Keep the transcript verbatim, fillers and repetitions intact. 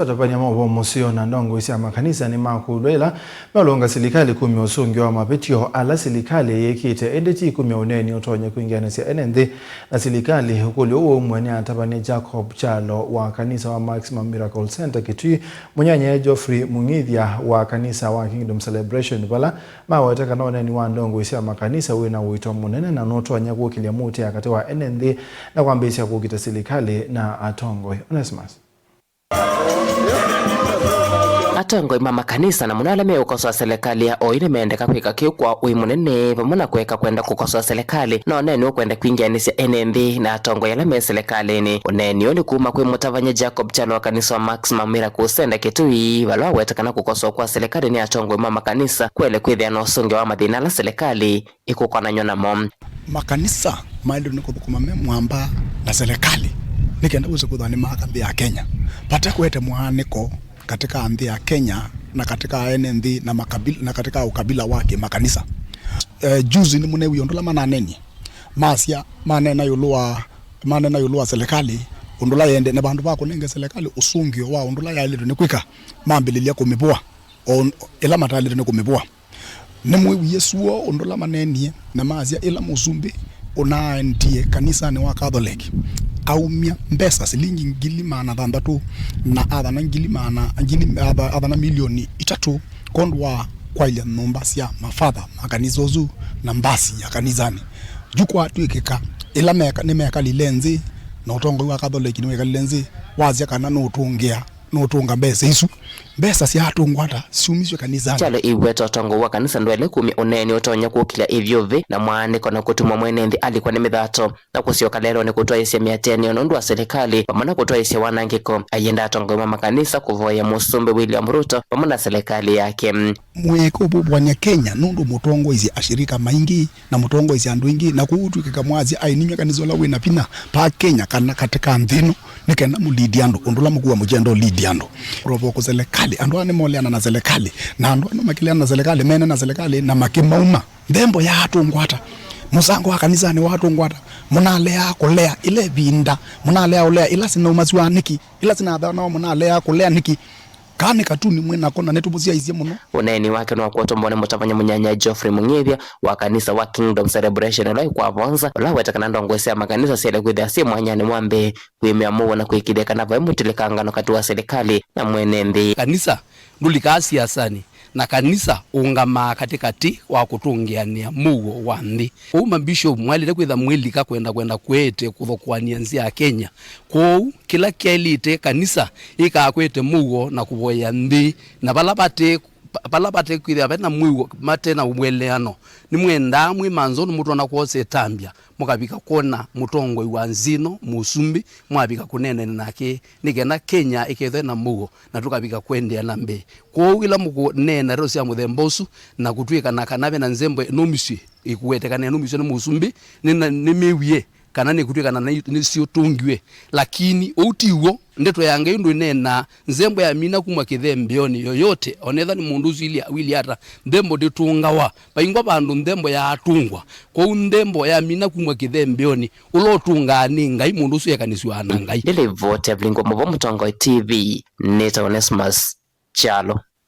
Atavany'a ma ũvoo mũseo na ndongoi sya makanisa nĩmakũlw'a ĩla meũlũnga silikalĩ kumya ũsũngĩo wa mavĩtyo ala silikalĩ yĩkĩte, ĩndĩ ti kumya ũneeni ũtonya kwingĩanĩsya ene nthĩ na silikalĩ. Ũkũlyo ũũ waumw'e nĩ atavany'a Jacob Kyalo wa kanisa wa Maximum Miracle Center Kitui, mũnyanyae Geoffrey Mung'ithya wa kanisa wa Kingdom Celebration, vala maweta kana ũneeni wa ndongoi sya makanisa wĩ na ũito mũnene na nũtonya kũkĩlya mũtĩa katĩ wa ene nthĩ na kwambĩĩsya kũkita silikalĩ na atongoi. Onesmus. Atongoi ma makanisa, na mũno ala meũkosoa silikalĩ ya oyu, nĩmendeka kwĩka kĩu kwa ũĩ mũnene, vamwe na kũeka kwenda kũkosoa silikalĩ, no nene ũkwenda kwingĩanĩsya ene nthĩ na atongoi ala me silikalĩnĩ. Ũneeni ũũ nĩ kuma kwĩ mũtavany'a Jacob Kyalo wa kanisa wa Maximum Miracle Center Kitui, vala waweta kana kũkosoa kwa silikalĩ nĩ atongoi ma makanisa kũele kwĩthĩa na ũsũngĩo wa mathĩna ala silikalĩ ĩkũkonany'a namo. Makanisa maĩlĩtwe nĩ kũthũkũma me mwamba na silikalĩ nĩ kenda wĩse kwĩthĩwa nĩ maaka nthĩ ya Kenya. Vate kũete mwaanĩko katika nthĩ ya Kenya na katika ene nthĩ na makabila, na katika ũkabila wa kĩmakanisa. Eh, juzi nĩmũneewie ũndũ ũla mananenie. Masya maneena ĩũlũ wa, maneena ĩũlũ wa silikalĩ, ũndũ ũla yende, na vandũ va kũnenge silikalĩ ũsũngĩo wa ũndũ ũla yaĩlĩtwe nĩ kwĩka, mambĩlĩlya kũmĩvũa o ĩla mataĩlĩtwe nĩ kũmĩvũa. Nĩmwĩwie sua ũndũ ũla maneenie, na masya ĩla mũsumbĩ ũnaendie kanisanĩ wa Catholic aumya mbesa silingi ngili maana thanthatũ, na athana ngili maana, ngili, atha-, athana milioni itatũ kwondũ wa kwaĩlya nyũmba sya mafatha ma kanisa ũsu na mbasi ya kanisanĩ. Yu kwatw'ĩkĩka ĩla meka-, nĩmekalile nthĩ, na ũtongoi wa Catholic nĩwekalile nthĩ, wasya kana nũtũngĩa nũtũnga mbesa isu. Mbesa sya atũngwa ata syumisye kanisanĩ? Kyalo ĩweta ũtongoi wa kanisa ndwaĩle kumya ũneeni ũtonya kũkĩlya ĩvyũvĩ na mwaanĩko na kũtuma mwene nthĩ alikwa nĩ mĩthato na kũsyoka lelonĩ kũtwaĩsya mĩatĩanĩo nũndũ wa silikalĩ vamwe na kũtwaĩsya wanangĩko. Ayenda atongoi ma makanisa kũvoya Mũsumbĩ William Ruto vamwe na silikalĩ yake. Mwĩĩko ũvũvũany'a Kenya nũndũ mũtongoisye ashirika maingĩ na mũtongoesya andũ aingĩ, na kwoou twĩkĩka mwasya aĩ ninywe kanisa ũla wĩ na vinya pa Kenya kana katika nthĩ ĩno, nĩ kenda mũlidi andũ ũndũ ũla mũkuwa mũkyenda ũlidi andũ. Provo kũ selekalĩ, andũ aa nĩmoleana na selekalĩ, na andũ aa no makĩleana na selekalĩ, mene na selekalĩ na makĩmauma. Nthembo ya atũngwa ata? Mũsango wa kanisanĩ wa atũngwa ata? Mũnaleaa kũlea ĩla ĩvinda, mũnaleaa ũlea ĩla sinaumasiwa nĩkĩ? Ĩla sinathanawa mũnaleaa kũlea nĩkĩ? Kaa nĩ katuni mwĩ nako na nĩtũmũsyaisye mũno. Ũneeni wake nĩwakwatwa mbone mũtavany'a mũnyanya Geoffrey Mũng'ĩthya wa kanisa wa Kingdom Celebration ũla wĩ kwa Vonza, ũla waweta kana ndongoi sya makanisa syaĩle kwĩthĩa syĩ mwanyanĩ wa mbee kwĩmĩa mũuo na kũĩkĩĩthya kana vai mũtilĩkangano katĩ wa silikalĩ na mwene nthĩ. Kanisa ndũlikaa siasanĩ, na kanisa ũũngamaa katĩkatĩ wa kũtũngĩanĩa mũuo wa nthĩ. Kwoou mambishovu mwaĩlĩte kwĩtha mwĩlika kwenda kwenda kwete kũthokoany'a nzĩ ya Kenya. Kwoou kĩla kyaĩlĩte kanisa ĩkakwete mũuo na kũvoya nthĩ, na vala vate, vala vate kwĩthĩa ve na mwĩw'o, mate na ũeleano, nĩmwendaa mwĩ manzonĩ mũtona kwosa ĩtambya, mũkavika kwona mũtongoi wa nzĩ ĩno, mũsumbĩ, mwavika kũneenany'a nake, nĩ kenda Kenya ĩkethwe na mũuo, na tũkavika kũendeea na mbee. Kwoou ĩla mũkũneena ndeto sya mũthemba ũsu, na kũtw'ĩkana kana ve na nzembo ĩnũmisye, ĩkũwetekana ĩnũmisye nĩ mũsumbĩ, nĩ na, nĩmĩwie kana nĩkũtw'ĩkana nĩ, nĩsyũtũngiwe. Lakini ũu ti w'o. Ndeto ya Ngai ũndũ ĩneenaa, nzembo yamina kuma kĩthembeonĩ yoyote, onetha nĩ mũndũ ũsu ili, wili ata, nzembo ndĩtũngawa. Vaingwa vandũ nzembo yaatũngwa. Kwoou nzembo yamina kuma kĩthembeonĩ, ũla ũtũngaa nĩ Ngai, mũndũ ũsu ekanĩsw'aa na Ngai. Nĩ livoti ya Vilingwa Mũvo, Mũtongoi T V, nĩtawa Onesmus Kyalo.